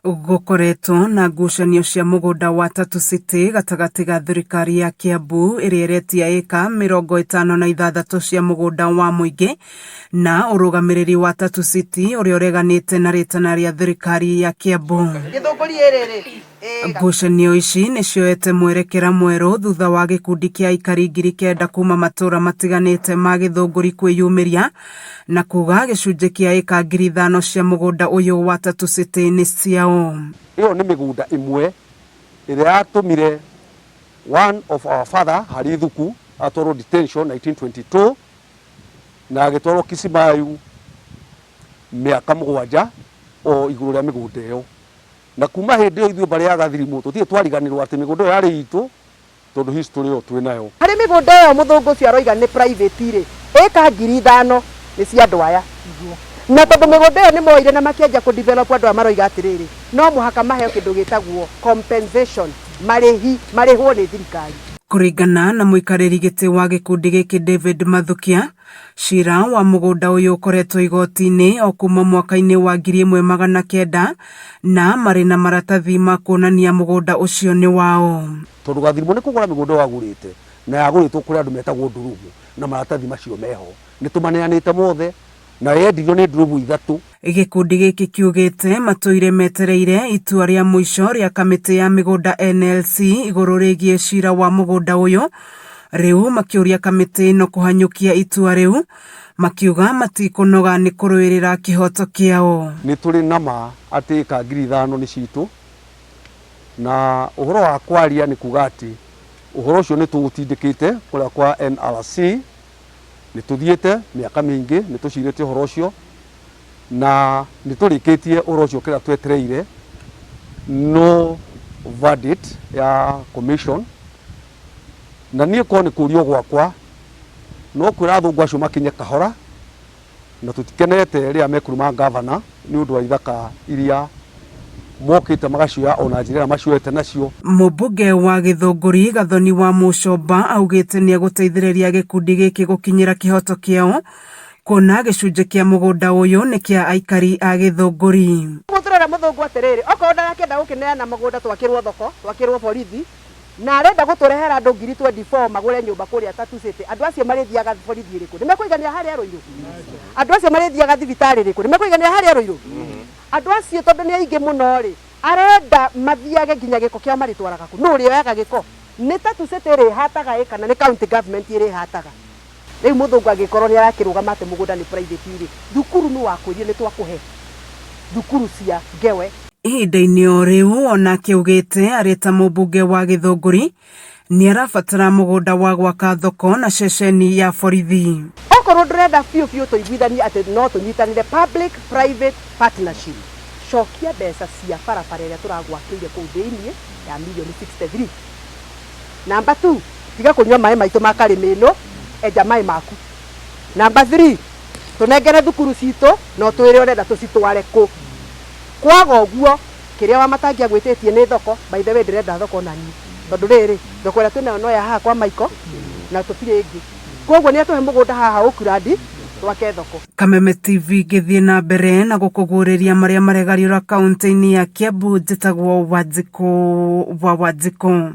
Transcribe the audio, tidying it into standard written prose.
Gũkoretwo na ngucanio cia mũgũnda wa Tatu City gatagatĩ ga thirikari ya Kiambu ĩrĩa ĩretia ĩka 56 cia mũgũnda wa mũingĩ na ũrũgamĩrĩri wa Tatu City ũrĩa ũreganĩte na rĩtana rĩa thirikari ya Kiambu. Ngucanio ici nĩ cioete mwerekera mwerũ thutha wa gĩkundi kĩa aikari 9,000 kuma matũra matiganĩte ma Gĩthũngũri kwĩyumĩria na kuga gĩcunjĩ kĩa ĩka 5,000 cia mũgũnda ũyũ wa Tatu City nĩ ciao. Ĩyo nĩ mĩgũnda ĩmwe ĩrĩa yatũmire one of our father Harry Thuku atwarwo detention 1922 na agĩtwarwo Kisimayu mĩaka 7 o igũrũ rĩa mĩgũnda ĩyo. Na kuma hĩndĩ ĩyo ithuĩ mbarĩ ya Gathirimũ tũtirĩ twariganĩrwo atĩ mĩgũnda ĩyo yarĩ itũ tondũ history ĩyo twĩ nayo. Harĩ mĩgũnda ĩyo mũthũngũ ũcio aroiga nĩ private rĩ, ĩka 5,000 nĩ cia andũ aya. Na tondũ mĩgũnda ĩyo nĩ moire na makĩanjia kũ develop andũ aya maroiga atĩrĩrĩ, no mũhaka maheo kĩndũ gĩtagwo compensation, marĩhi, marĩhwo nĩ thirikari. Kũringana na mũikarĩri gĩtĩ wa gĩkundi gĩkĩ David Mathukia, cira wa mũgũnda ũyũ ũkoretwo igoti-inĩ o kuma mwaka-inĩ wa 1900 na marĩ na maratathi ma kuonania mũgũnda ũcio nĩ wao. Tondũ Gathirimũ nĩ kũgũra mĩgũnda ĩyo agũrĩte na yagũrĩtwo kũrĩ andũ metagwo Ndurumu na maratathi macio meho nĩ tũmaneanĩte mothe na yendirio nĩ ndurumu 3. Gĩkundi gĩkĩ kiugĩte matũire metereire itua rĩa mũico rĩa kamĩtĩ ya mĩgũnda NLC igũrũ rĩgiĩ cira wa mũgũnda ũyũ. Rĩu makĩũria kamĩtĩ ĩno kũhanyũkia itua rĩu, makiuga matikũnoga nĩ kũrũĩrĩra kĩhoto kĩao. Nĩ tũrĩ na ma atĩ ĩka 5,000 nĩ citũ, na ũhoro wa kwaria nĩ kuga atĩ ũhoro ũcio nĩ tũũtindĩkĩte kũrĩa kwa NRC, nĩ tũthiĩte mĩaka mĩingĩ, nĩ tũcirĩte ũhoro ũcio na nĩ tũrĩkĩtie ũhoro ũcio kĩrĩa twetereire no verdict ya commission. Na niĩ korwo nĩ kũrio gwakwa no kwĩra athũngũ acio makinye kahora, na tũtikenete rĩrĩa mekũruma ngavana nĩ ũndũ wa ithaka iria mokĩte magacioya ona njĩra ĩrĩa macioete nacio. Mũmbunge wa Gĩthũngũri Gathoni wa Mũcomba augĩte nĩ egũteithĩrĩria gĩkundi gĩkĩ gũkinyĩra kĩhoto kĩao, kuona gĩcunjĩ kĩa mũgũnda ũyũ nĩ kĩa aikari a Gĩthũngũri. Ũguo tũrera mũthũngũ atĩrĩrĩ, okorwo ndarakĩenda gũkĩneana mũgũnda twakĩrwo thoko, twakĩrwo borithi, na arenda gũtũrehera andũ ngiri 24 magũre nyũmba kũrĩa Tatu City, andũ acio marĩthiaga borithi ĩrĩkũ? Nĩ mekũiganĩra harĩa Ruiru? Andũ acio marĩthiaga thibitarĩ ĩrĩkũ? Nĩ mekũiganĩra harĩa Ruiru? Andũ acio tondũ nĩ aingĩ mũno rĩ, arenda mathiage nginya gĩko kĩao marĩtwaraga kũ? Nũ ũrĩoyaga gĩko? Nĩ Tatu City ĩrĩhataga ĩ kana nĩ county government ĩrĩhataga? Rĩu mũthũngũ angĩkorwo nĩ arakĩrũgama atĩ mũgũnda nĩ private rĩ, thukuru nĩ wakwĩrire nĩ twakũhe thukuru cia ngewe. Ihinda-inĩ o rĩu onake augĩte arĩ ta mũmbunge wa Gĩthũngũri nĩ arabatara mũgũnda wa gwaka thoko na ceceni ya borithi. Okorwo ndũrenda biũ biũ tũiguithanie atĩ no tũnyitanĩre public private partnership, cokia mbeca cia barabara ĩrĩa tũragwakĩire kũu thĩiniĩ ya mirioni 63. Number 2, tiga kũnyua maĩ maitũ ma karĩmĩ ĩno, enja maĩ maku. Number 3, tũnengere thukuru citũ na ũtwĩre ũrenda tũcitware kũ. Kwaga ũguo, kĩrĩa Wamatangi agwĩtĩtie nĩ thoko, by the way ndĩrenda thoko na niĩ, tondũ rĩrĩ, thoko ĩrĩa twĩnayo no ya haha kwa Michael na tũtirĩ ĩngĩ. Koguo nĩ atũhe mũgũnda haha Oakland twake thoko. Kameme TV ngĩthiĩ na mbere na gũkũguũrĩria marĩa maregariũra kaunti-inĩ ya Kiambu, njĩtagwo Wanjikũ wa Wanjikũ.